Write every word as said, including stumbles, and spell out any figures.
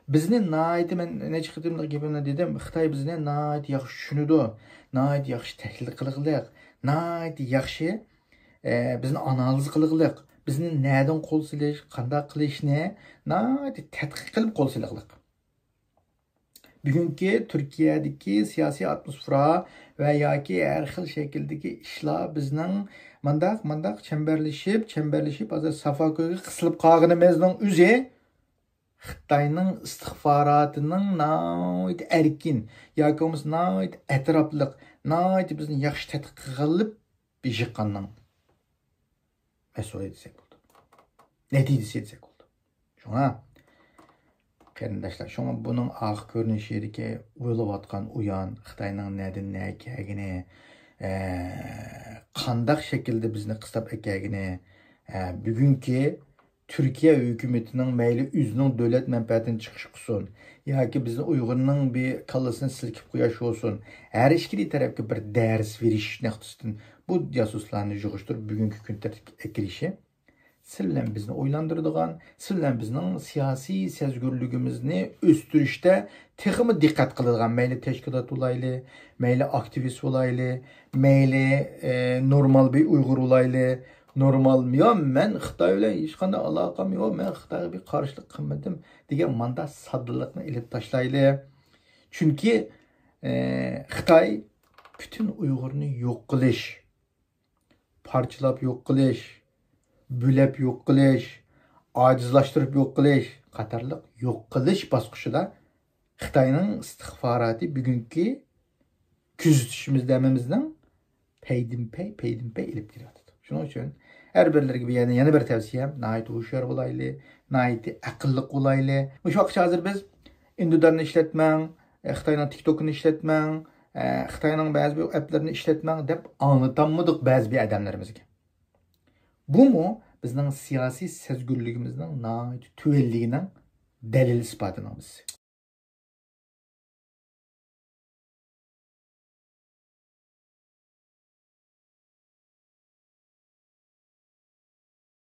بىزنى ناھايىتى، مەن نەچچە قېتىملىق گېپىمدە دېدىم، خىتاي بىزنى ناھايىتى ياخشى چۈشىنىدۇ، ناھايىتى ياخشى تەھلىل قىلغىلىق، ناھايىتى ياخشى، ئە، بىزنى ئانالىز قىلغىلىق، بىزنى نەدىن قول سېلىش، قانداق قىلىشنى ناھايىتى تەتقىق قىلىپ قول سېلىغلىق. بۈگۈنكى تۈركىيەدىكى سىياسىي ئاتموسفېرا ۋە ياكى ھەر خىل شەكىلدىكى ئىشلار بىزنىڭ مانداق، مانداق چەمبەرلىشىپ، چەمبەرلىشىپ، ھازىر سافا كۆيگە قىسىلىپ قالغىنىمىزنىڭ ئۆزى خىتاينىڭ ئىستىخباراتىنىڭ ناھايىتى ئەركىن ياكى بولمىسا ناھايىتى ئەتراپلىق، ناھايىتى بىزنى ياخشى تەتقىق قىلىپ بېجىققاننىڭ مەھسۇلى دېسەك بولىدۇ. نەتىجىسى دېسەك بولىدۇ. شۇڭا، قېرىنداشلار، شۇڭا بۇنىڭ ئارقا كۆرۈنۈشىدىكى بولۇۋاتقان ئۇيان، خىتاينىڭ نەدىن نەگە كەلگىنى، ئە، قانداق شەكىلدە بىزنى قىستاپ ئەكەلگىنى، ئە، بۈگۈنكى تۈركىيە ھۆكۈمىتىنىڭ مەيلى ئۆزىنىڭ دۆلەت مەنپەئەتىنى چىقىش قىلسۇن ياكى بىزنى ئۇيغۇرنىڭ بىر كاللىسىنى سىلكىپ قويۇش بولسۇن، ھەر ئىككىلى تەرەپكە بىر دەرس بېرىش نۇقتىسىدىن بۇ جاسۇسلارنى يىغىشتۇرۇپ بۈگۈنكى كۈن تەرتىپكە ئەكىرىشى سىز بىلەن بىزنى ئويلاندۇرىدىغان، سىز بىلەن بىزنىڭ سىياسىي سەزگۈرلۈكىمىزنى ئۆستۈرۈشتە تېخىمۇ دىققەت قىلىدىغان، مەيلى تەشكىلات بولايلى، مەيلى ئاكتىۋىست بولايلى، مەيلى، ئە، نورمال بىر ئۇيغۇر بولايلى، نورمال، يا مەن خىتاي بىلەن ھېچقانداق ئالاقەم يوق، مەن خىتايغا بىر قارشىلىق قىلمىدىم دېگەن ماندا ساددىلىقنى ئېلىپ تاشلايلى. چۈنكى، ئە، خىتاي پۈتۈن ئۇيغۇرنى يوق قىلىش، پارچىلاپ يوق قىلىش، بۆلەپ يوق قىلىش، ئاجىزلاشتۇرۇپ يوق قىلىش قاتارلىق يوق قىلىش باسقۇچىدا خىتاينىڭ ئىستىخباراتى بۈگۈنكى كۆزىتىشىمىزدە ھەممىمىزنىڭ پەيدىنپەي، پەيدىنپەي ئېلىپ كېلىۋاتىدۇ. شۇنىڭ ئۈچۈن ھەر بىرلىرىگە بۇ يەردىن يەنە بىر تەۋسىيەم، ناھايىتى ھوشيار بولايلى، ناھايىتى ئەقىللىق بولايلى. مۇشۇ ۋاقىتقىچە ھازىر بىز ئىندىدارنى ئىشلەتمەڭ، ئە، خىتاينىڭ تىكتوكىنى ئىشلەتمەڭ، ئە، خىتاينىڭ بەزى بىر ئەپلىرىنى ئىشلەتمەڭ دەپ ئاڭلىتالمىدۇق بەزى بىر ئادەملىرىمىزگە. بۇمۇ بىزنىڭ سىياسىي سەزگۈرلۈكىمىزنىڭ ناھايىتى تۆۋەنلىكىنىڭ دەلىل ئىسپاتىنىڭ بىرسى.